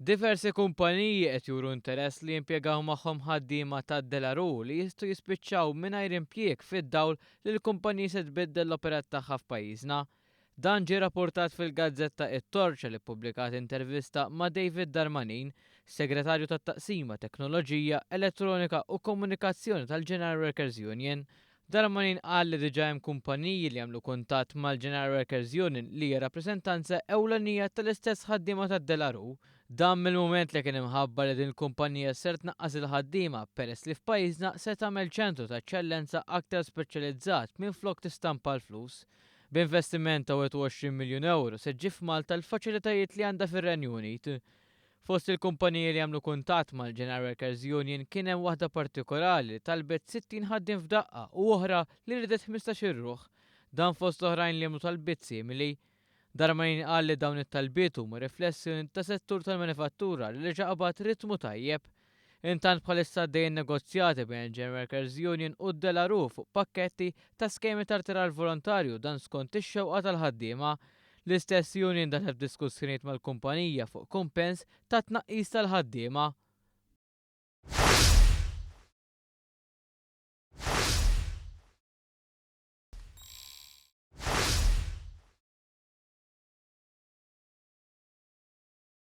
Diversi kumpaniji qed juru interess li jimpjegaw magħhom ħaddiema ta' De La Rue li jistgħu jispiċċaw mingħajr impjieg fid-dawl li l-kumpanija se tbiddel l-operat tagħha f'pajjiżna. Dan ġie rapportat fil-gazzetta It-Torċa li ppubblikat intervista ma' David Darmanin, Segretarju tat-Taqsima Teknoloġija, Elettronika u Komunikazzjoni tal-General Workers Union. Darmanin qal li diġà hemm kumpaniji li għamlu kuntatt mal-General Workers Union li hija rappreżentanza ewlenija tal-istess ħaddiema ta' De La Rue. Dan mill-mument li kien imħabbar li din il-kumpanija ser tnaqqas il-ħaddiema peress li f'pajjiżna se tagħmel ċentru ta' eċċellenza aktar speċjalizzat minflok tistampa l-flus. B'investiment ta' 21 miljun ewro se ġġib f'Malta l-faċilitajiet li għandha fir-Renju Unit. Fost il-kumpaniji li għamlu kuntatt mal-General Workers Union kien hemm waħda partikolari li talbet 60 ħaddiem f'daqqa u oħra li ridet 15-il ruħ. Dan fost oħrajn li għamlu talbiet simili. Darmanin qal li dawn it-talbiet huma riflessjoni ta' settur tal-manifattura li reġa' qabad ritmu tajjeb. Intant bħalissa għaddejjin negozjati bejn il-General Workers Union u De La Rue fuq pakketti ta' skemi ta' rtirar volontarju dan skont ix-xewqa tal-ħaddiema. L-istess union daħlet f'diskussjonijiet mal-kumpanija fuq kumpens ta' tnaqqis tal-ħaddiema.